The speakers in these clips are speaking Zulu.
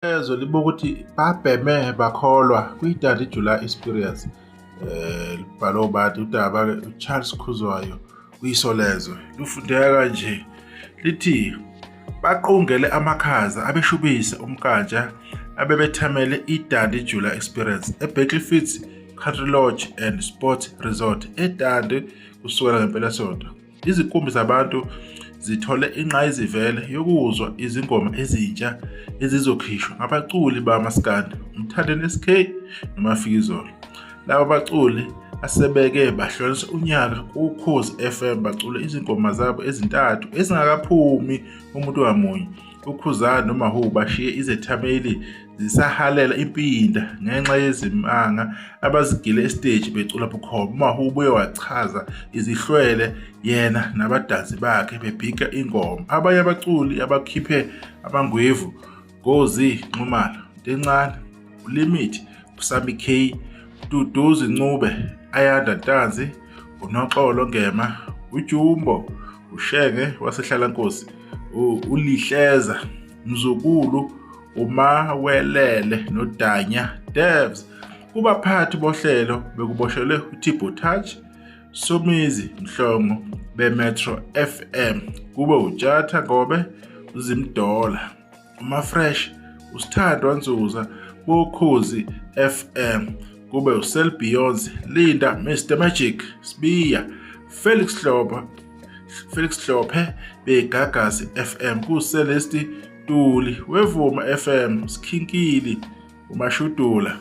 Ezwe libuka ukuthi babheme bakholwa kwi-Dundee July Experience. Libhalwe ubani udaba-ke? UCharles Khuzwayo kwiSolezwe. Lufundeka kanje, lithi baqungele amakhaza abeshubisa umnkantsha abebethamele i-Dundee July Experience eBattlefields Country Lodge and Sport Resort eDundee kusukela ngempelasonto. Izinkumbi zabantu zithole ingqayizivele yokuzwa izingoma ezintsha ezizokhishwa ngabaculi bamaskandi uMthandeni SK noMafikizolo. Laba baculi asebeke bahlukanisa unyaka kuKhozi FM bacule izingoma zabo ezintathu ezingakaphumi umuntu ngamunye. UKhuzani noMawhoo bashiye izethameli zisahalela impinda ngenxa yezimanga abazigile esiteji becula bukhoma. UMawhoo ubuye wachaza izihlwele yena nabadansi bakhe bebhika ingoma. Abanye abaculi abakhiphe amangwevu ngoZee Nxumalo, Ntencane, uLimit, uSami K, Mduduzi Ncube, Ayanda Ntanzi, uNoxolo Ngema, uJumbo, uShenge waseHlalankosi, uLihleza, Mzukulu, uMawelele noDanya Devs. Kubaphathi bohlelo bekuboshelwe uTibo Touch, Somizi Mhlongo beMetro FM, kube uTshatha Ngobe, uZimdola, uMafresh, uSithandwa Nzuza boKhozi FM, kube uSel Beyonce, Linda Mr Magic, Sibiya, Felix Hlobo, Felix Hlophe beGagasi FM, kuCeleste Ntuli weVuma FM, Sikhinkili uMashudula,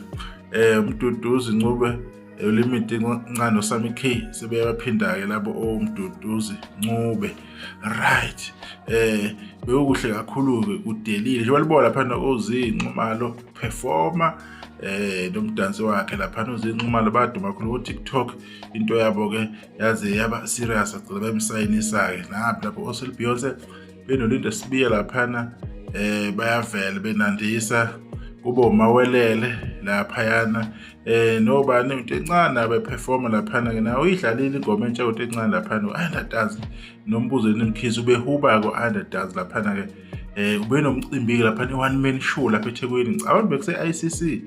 uMduduzi Ncube, uLimit Ncane noSami K sebeyabaphinda-ke labo oMduduzi Ncube. Right, bekukuhle kakhulu-ke kudelile njengoba libona laphana oZee Nxumalo performer nomdansi wakhe laphana uZee Nxumalo baduma kakhulu ku-TikTok, into yabo-ke yaze yaba serious agcina bemsayinisa-ke naphi lapho oSel Beyonce benoLinda Sibiya laphana bayavela benandisa kube uMawelele laphayana nobani into encane abeperforma laphana ke nawe uyidlalile ingoma entsha into encane laphana u-Underdance noMbuzeni Mkhize ubehuba ko-Underdance laphana ke ubenomcimbi ke laphana i-one man show lapha eThekwini, ngicabanga bekuse-ICC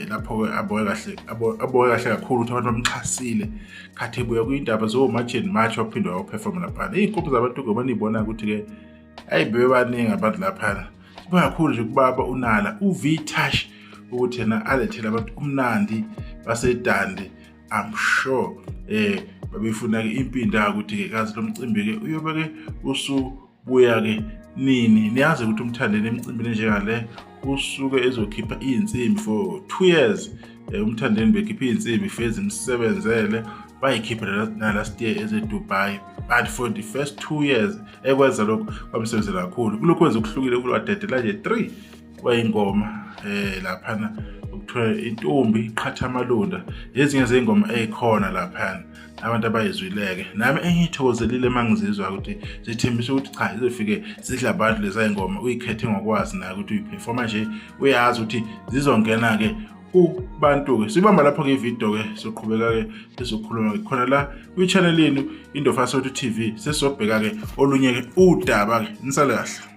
lapho ke aboke kahle aboke kahle kakhulu ukuthi abantu bamxhasile khathi ebuya kuyindaba zo-March and March waphinde wayoperforma laphana. Iy'nkumbi zabantu ngoba niyibona ukuthi-ke ayi bebebaningi abantu laphana. Sibonga kakhulu nje kubaba uNala u-V Touch ukuthi yena alethele abantu umnandi baseDundee. I'm sure babefuna-ke impinda ukuthi-ke kazi lo mcimbi-ke uyobe-ke usubuya-ke nini. Niyazi ukuthi uMthandeni emcimbini njengale usuke ezokhipha iy'nsimbi for 2 years. UMthandeni bekhipha iy'nsimbi fezi imsebenzele bayikhipha na last year eze-Dubai, but for the first 2 years ekwenza lokho kwamsebenzela kakhulu. Kulokhu wenza okuhlukile kuwadedela nje 3 kwayingoma laphana ukuthiwa intombi iqhatha amalunda, ezinye zey'ngoma ey'khona laphana abantu abayizwileke. Nami engiyithokozelile uma ngizizwa ukuthi zithembisa ukuthi cha izofike zidla abantu leza y'ngoma, uyikhethe ngokwazi nayo ukuthi uyiphefoma nje uyazi ukuthi zizongena-ke kubantu-ke. Sibamba lapho-ke ividiyo-ke, sizoqhubeka-ke sizokhuluma-ke khona la kwi-channel yenu Indofa Soweto TV, sesizobheka-ke olunye-ke udaba-ke. Nisale kahle.